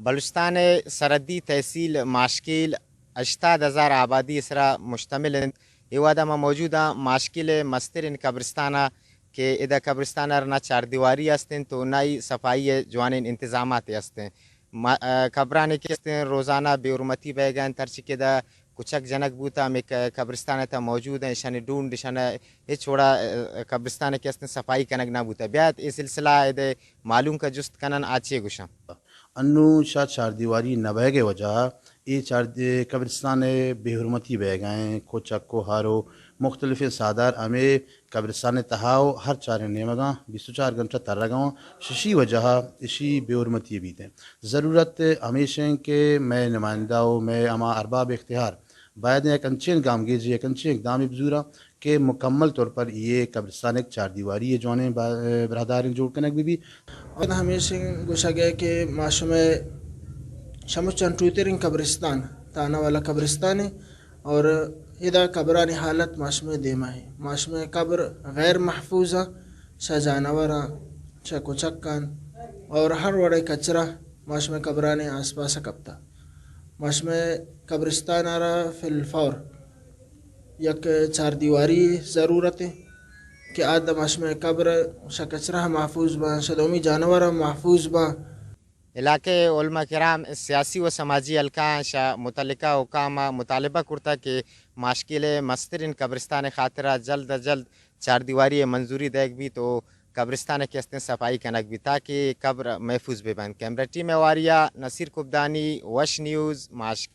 بلوچستان ءِ سرحدی تحصیل ماشکیل ہشتاد ہزار آبادی ءِ سرا مشتمل انت۔ اے وہدا ما موجود آں ماشکیل ءِ مسترین قبرستان ءَ کہ ادا قبرستان ءَ را نہ چاردیواری است انت و نہ ہی صفائی ءِ جوانین انتظامات است انت۔ ما-، ا، قبرانی کہ است انت روزانہ بے حرمتی بئیگا انت، ہرچی کہ ادا کچک جنگ بوتا، ہمے ک-، قبرستان ءِ تہا موجود انت، اشانی ڈونڈ، اشان ءَ ہچ وڑا، ا، قبرستان ءِ کہ است انت صفائی کنگ نہ بوتا۔ بیا ات اے سلسلہ ءَ اد ءَ معلوم کن جست کنن آ چے گوشاں۔ انوں شہ چاردیواری نہ بئیگ ءِ وجہ ءَ اے چار-، اے قبرستان ءِ بے حرمتی بئیگا انت، کچک و ہر و مختلفیں ساہدار ہمے قبرستان ءِ تہا و ہر چاریں نیمگاں بیست و چار گھنٹہ ترگا انت، ششی وجہ ءَ اشی بے حرمتی بیت انت۔ ضرورت ہمیش انت کہ مئے نمائندہ و مئے ہما ارباب اختیار باید یک انچیں گامگیجے، یک انچیں اقدامے بزوراں کہ مکمل طور پر اے قبرستان یک چاردیواری ءِ جوانیں با-، براہداریں جوڑ کنگ بہ بیت۔ اور ہمیش گوشگ ءَ کہ ما شمئے شمو چنٹوتریں قبرستان تانا والا قبرستان ہے اور ادا قبرانی حالت ما شمئے دیما ہے۔ ما شمئے قبر غیر محفوظ آں، شہ جانوراں، شہ کچکاں اور ہر وڑے کچرا ما شمئے قبرانی آس پاس کپتا۔ ما شمئے قبرستان ءَ را فی الفور یک چاردیواری ضرورت ہے کہ آ دم شمئے قبر شہ کچرا ہم محفوظ باں، شہ دومی جانور ہم محفوظ باں۔ علاقہ ءِ علماء کرام، سیاسی و سماجی حلقہاں شہ متعلقہ حکام ءَ مطالبہ کرتا کہ ماشکیل ءِ مسترین قبرستان ءِ خاطرا جلد از جلد چاردیواری ءِ منظوری دئیگ بیت و قبرستان ءِ کہ استیں صفائی کنگ بیت تاکہ قبر محفوظ بہ بنت۔ کیمرہ ٹیم ءِ ہواریا نصیر کبدانی، وش نیوز، ماشکیل۔